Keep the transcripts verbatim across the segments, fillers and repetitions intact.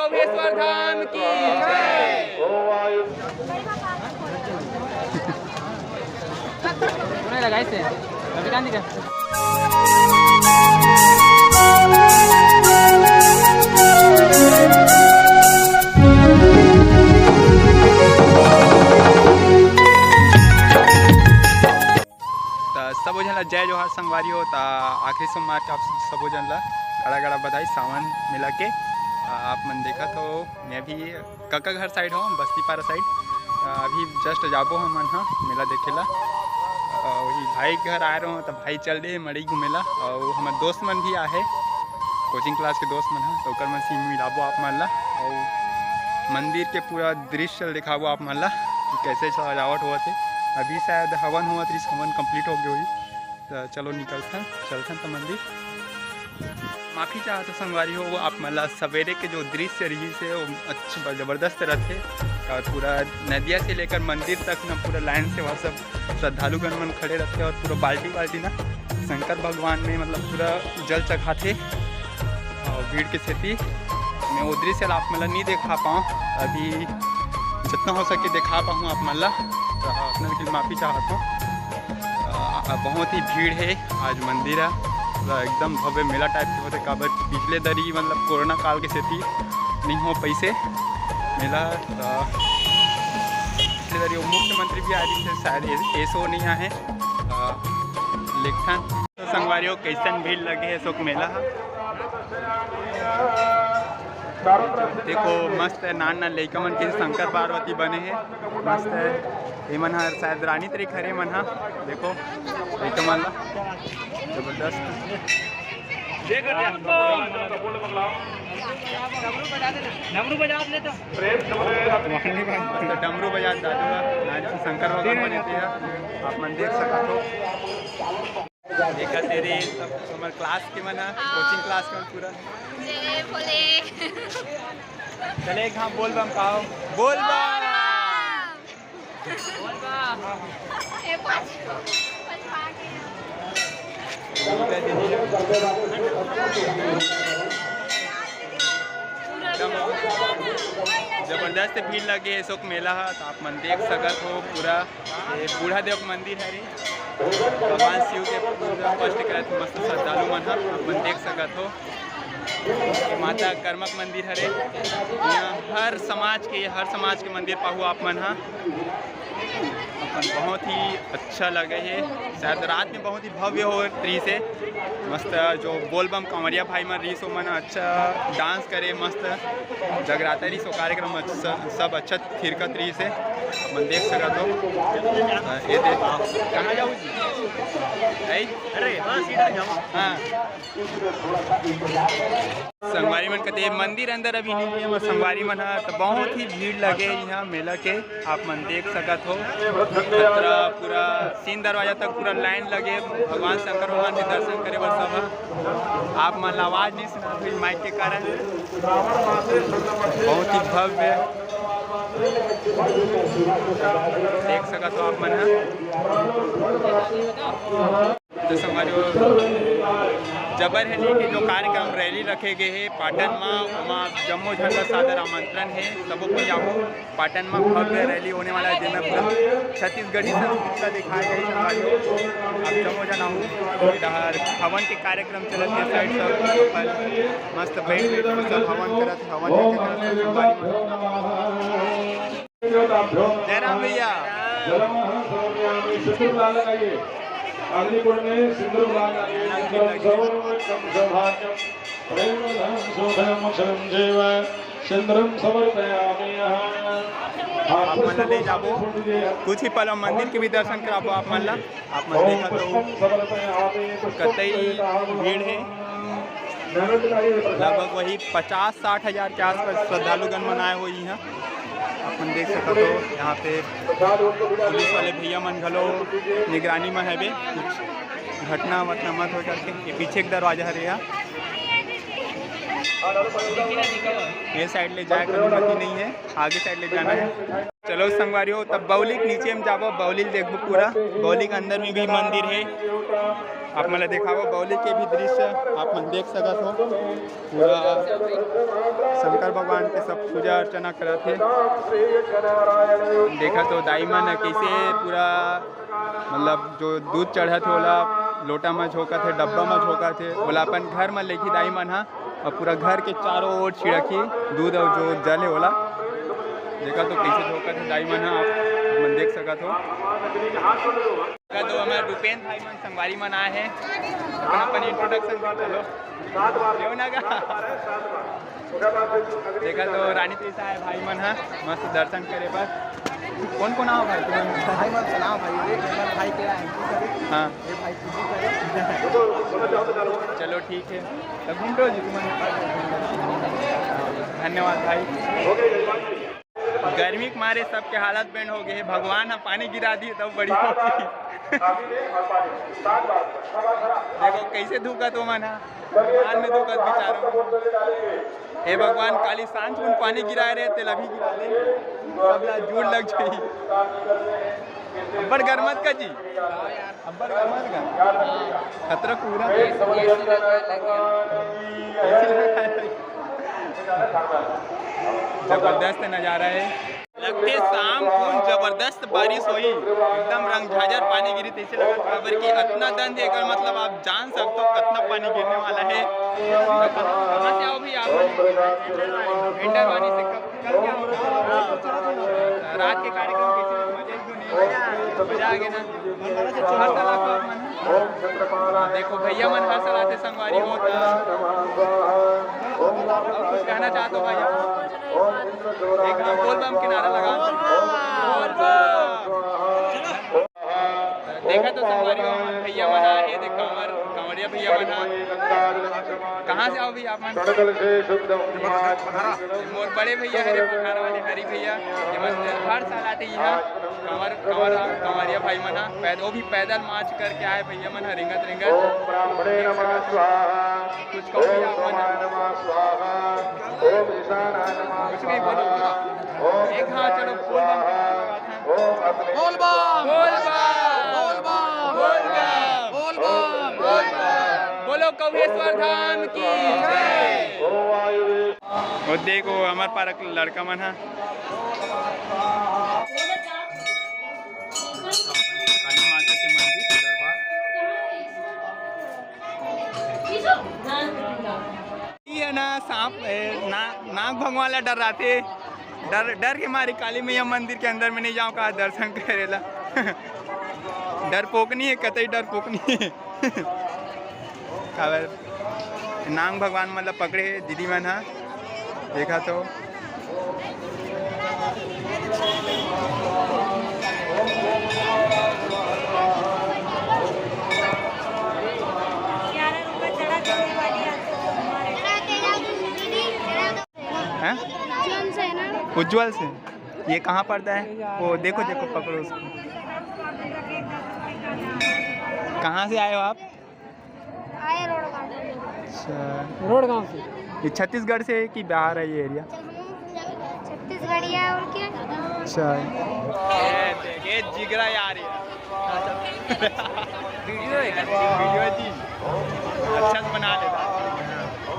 बागेश्वर धाम की जय। नहीं लगा इसे, अभी कहाँ दिखा? त सबो झन ला जय जोहार संगवारी हो। त आखिरी सोमवार के आप सबो झन ला गाड़ा गाड़ा बधाई सावन मेला के। अ, आप मन देखत हो, मैं भी कका घर साइड हो, बस्ती पारा साइड। अ, अभी जस्ट जाबो हमन ह मेला देखे ला। अ, वही भाई घर आए रहो त भाई चल दे मड़ई घूमे ला, अउ हमर दोस्त मन भी आहे, कोचिंग क्लास के दोस्त मन ह, त ओकर मन से मिलाबो आप मन ला, अउ मंदिर के पूरा दृश्य दिखाबो आप मन ला कि कैसे सजावट होवत हे। अभी शायद हवन होवत रहिस, हवन कंप्लीट हो गए होही। त चलो निकलथन, चलथन त मंदिर। माफी चाहत हो संगवारी हो, वो आप मन ला सवेरे के जो दृश्य रहिस हे, वो अच्छा जबरदस्त रहथे। और पूरा नदिया से लेकर मंदिर तक ना पूरा लाइन से वहाँ सब श्रद्धालुगण मन खड़े रहथे और पूरा बाल्टी बाल्टी ना शंकर भगवान में मतलब पूरा जल चघाथे। और भीड़ के सेती मैं वो दृश्य ला आप मन ला नहीं देखा पाऊँ, अभी जितना हो सके देखा पाऊँ आप मन ला। तो अपने के लिए माफी चाहत हूँ। अ, बहुत ही भीड़ है आज मंदिर है, पूरा एकदम भव्य मेला टाइप के होथे, काबर पिछले दरी मतलब कोरोना काल के सेती नहीं हो पैसे मेला। तो पिछले दरी वो मुख्यमंत्री भी आ रही थे, शायद ए-, एसो नहीं आए। अ, लेकिन तो संगवारी हो, कैसन भीड़ लगे है सोक मेला ह। देखो मस्त है, नान नान लइका मन के शंकर पार्वती बने हैं, मस्त है। ये मन हर शायद रानी तरी खरे मन हा। देखो लइका मन ला जबरदस्त। डमरू बजा ले तो। तो डमरू बजा दादू ला, नान शंकर भगवान बने थे, आप मन देख सकत हो। देखा तेरे सब हमर क्लास के मन ह, हाँ। कोचिंग क्लास के मन पूरा। जय भोले। चले एक हाँ बोल बम कहो। बोल बम। बोल बम। ए, पाँच, पाँच भाग है। जबरदस्त भीड़ लगे हे सोक मेला ह, त आप मन देख सकत हो पूरा। ये बूढ़ा देव के मंदिर हरे, भगवान शिव के पूजा पाठ करत मस्त श्रद्धालु मन ह, आप मन देख सकत हो। ये माता कर्मक मंदिर हरे, यहाँ हर समाज के, हर समाज के मंदिर पाहू आप मन ह। अपन बहुत ही अच्छा लगे हे, शायद रात में बहुत ही भव्य हो रही से मस्त जो बोलबम कांवरिया भाई मन रहिस, ओमन अच्छा डांस करे, मस्त जगराता रहिस, ओ कार्यक्रम अच्छा, सब अच्छा थिरकत रहिस हे, अपन देख सकत हो। अ, ये दे, कहाँ जाऊ जी? ऐ? अरे, हाँ, सीधा जाओ। हाँ। संगवारी मन कहते, मंदिर अंदर अभी नहीं है, बस संगवारी मन ह, तो बहुत ही भीड़ लगे यहाँ मेला के। आप मन देख सकत हो, खतरा पूरा तीन दरवाजा तक पूरा लाइन लगे, भगवान शंकर भगवान के दर्शन करे बर सब ह। आप मन ला आवाज नहीं सुना फिर माइक के कारण। बहुत ही भव्य देख सकत हो आप मन ह। तो संगवारी हो, जबर है लेके जो कार्यक्रम रैली रखे गए हे पाटन में, वहाँ जम्मो झन ला सादर आमंत्रण है, सबो कोई आबो। पाटन में भव्य रैली होने वाला है, जेमे पूरा छत्तीसगढ़ी संस्कृति ला दिखाए गए। संगवारी हो, आप जम्मो झन आबो। इधर हवन के कार्यक्रम चलत है, साइड सब अपन मस्त बैठ बैठ के सब हवन करत है, हवन करत है, संगवारी हो। जय राम भैया। जलम अहम समर्पयामि। सिंदूर गुलाल लगाइए। अग्निकुंड में सिंदूर गुलाल लगाइए। सिंदूरम सौभाग्यम प्रेम धनम सुखम सुखम जीव। सिंदूरम समर्पयामि अहम। आप मन ले जाबो। कुछ ही पल में मंदिर के भी दर्शन कराबो आप मन ला। आप मन देखत हो, कतई भीड़ है, लगभग वही पचास साठ हजार के आसपास श्रद्धालुगण मन आए हुए हैं। आप मन देख सकत हो, यहाँ पे पुलिस वाले भैया मन घलो निगरानी में हवे, कुछ घटना वटना मत हो करके। ये पीछे एक दरवाजा हरे यहाँ, ये साइड ले जाए के अनुमति नहीं है, आगे साइड ले जाना है। चलो संगवारी हो, तब बौली के नीचे में जाबो, बौली ल देखबो पूरा। बौली के अंदर में भी मंदिर है, आप मन ला देखावो बौली के भी दृश्य, आप मन देख सकत हो। पूरा शंकर भगवान के सब पूजा अर्चना करत हे। देखत हो दाई मन कइसे पूरा, मतलब, जो दूध चढ़त हे ओला लोटा म झोंकत हे, डब्बा म झोंकत हे, ओला अपन घर म लेके दाई मन ह, अउ पूरा घर के चारों ओर छिड़कही दूध अउ जो जल हे ओला। देखत हो कइसे झोंकत हे दाई मन ह, आप मन देख सकत हो। देखत हो हमर रूपेंद्र भाई मन संगवारी मन आए हे, अपन अपन इंट्रोडक्शन दे चलो। क्यों ना गा? देखत हो रानी त्रिशा हे भाई मन ह, मस्त दर्शन करे बर। कौन कौन आओ भाई तुमन? भाई मन सुनाओ भाई, ये भाई के है। हाँ। ये भाई तुझी करे। चलो ठीक है, तो घूम लो जी तुमन। धन्यवाद भाई। गर्मी के मारे सबके हालत बेंड हो गए हे। भगवान ह पानी गिरा दिए तब बढ़िया होही। देखो कइसे धुकत ओमन ह, भगवान में धुकत बेचारा मन। हे भगवान, काली सांझ कुन पानी गिराए रहे, तेला भी गिरा दे, सब ला जुड़ लग जाही। अब्बड़ गरमत का जी। अब्बड़ गरमत का? खतरा पूरा। जबरदस्त नजारा हे। लगथे शाम कुन जबरदस्त बारिश होही, एकदम रंगझाझर पानी गिरी तइसे लगत, काबर कि अतना दंद हे, एकर मतलब आप जान सकते हो कितना पानी गिरने वाला है। तो कहाँ, कहाँ से आओ भैया आप? एंडरवानी से। कब, कल क्या होगा? रात के कार्यक्रम कैसे, मजे तो नहीं? मजा आ गया ना? हर साल आपको मन। हाँ, देखो भैया मन हर साल आते संगवारी हो, तो कुछ कहना चाहते हो भैया? एक बार बोल बम के नारा लगा। बोल बम। देखा तो संगवारी हो, भैया मन आए, देख कांवर, कांवरिया भैया मन आए। कहाँ से आओ भैया आप मन? मोर बड़े भैया हरे पठार वाले हरी भैया, ये मन हर साल आते यहाँ। कांवर, कांवर, कांवरिया भाई मन ह पैद-, वो भी पैदल मार्च करके आए भैया मन ह, रेंगत, रेंगत। ओम ब्राह्मणे नमः स्वाहा। कुछ कहूँ भैया ओम मन ह। नमः स्वाहा। ओम ईशानाय नमः कुछ भी बोलो, स्वाहा। बोलो। ओम एक हाथ चलो, बोल बम। स्वाहा। ओम अग्नि बोल बम। बोल बम। बोल बम। बोल बम। बोल बम। बोल बम। बोलो कौहेश्वर धाम की जय। ओम वायु वो देखो, हमार पारा के लड़का मन ह। काली माता के मंदिर, दरबार। ये ना सांप, ए, ना, नाग भगवान ला डर रहा थे। डर, डर के मारे काली मैया मंदिर के अंदर में नहीं जाऊँ का दर्शन करे ला। डरपोकनी है, कतई डरपोकनी है। काबर नांग भगवान मन ल पकड़े हे दीदी मन ह। देखा तो हैं? उज्जवल से। ये कहाँ पड़ता है? वो देखो, देखो, पकड़ो उसको। कहाँ से आए हो आप? आए रोड गांव। अच्छा। रोड गांव से। ये छत्तीसगढ़ से है कि बिहार है ये एरिया? छत्तीसगढ़िया और क्या? अच्छा। ये देख, ये जिगरा यार ये। वीडियो है क्या? वीडियो है जी। अच्छा से बना लेता।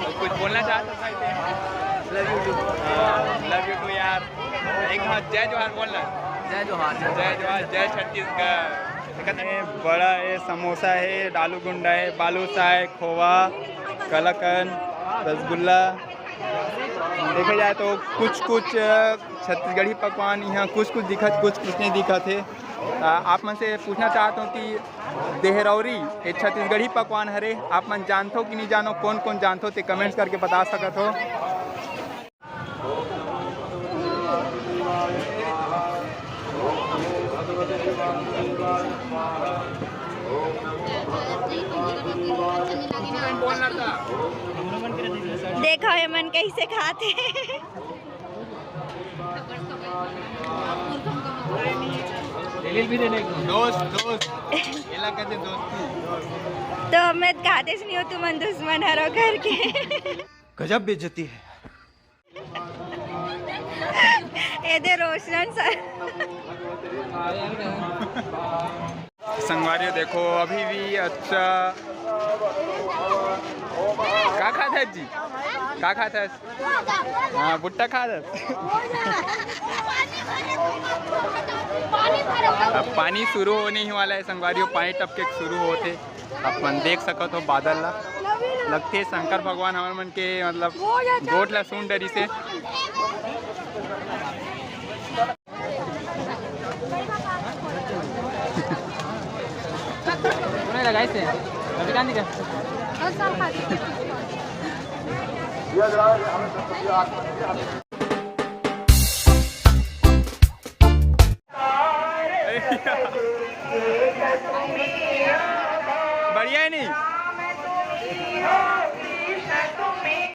तो कुछ बोलना चाहते हो भाई? Love you too। हाँ, love you too यार। एक हाथ जय जोहार बोलना। जय जोहार, जय जय जोहार, जय छत्तीसगढ़। ये बड़ा है, समोसा है, आलू गुंडा है, बालूशाह है, खोवा, कलाकंद, रसगुल्ला। देखे जाए तो कुछ कुछ छत्तीसगढ़ी पकवान यहाँ कुछ कुछ दिखत, कुछ कुछ नहीं दिखत है। आ, आप मन से पूछना चाहत हूँ कि देहरौरी ये छत्तीसगढ़ी पकवान हरे, आप मन जानथो कि नहीं जानो, कौन कौन जानथो ते comments करके बता सकत हो। देखो ये मन कैसे खाते। दोस्त, दोस्त, एला कहते दोस्ती। तो हमें खाते से नहीं हो तुमन दुश्मन हरो करके। गजब बेइज्जती है। ए दे रोशन सर। संगवारी हो, देखो अभी भी अच्छा। का खात हस जी? का खात हस? हाँ, भुट्टा खात हस। अब पानी शुरू होने ही वाला है संगवारी हो, पानी टपके शुरू होत हे। अपन देख सकत हो बादल ला, लगथे शंकर भगवान हमर मन के मतलब गोठ ला सुन डरिस हे। नहीं लगाइस हे, अभी कहाँ दिखा?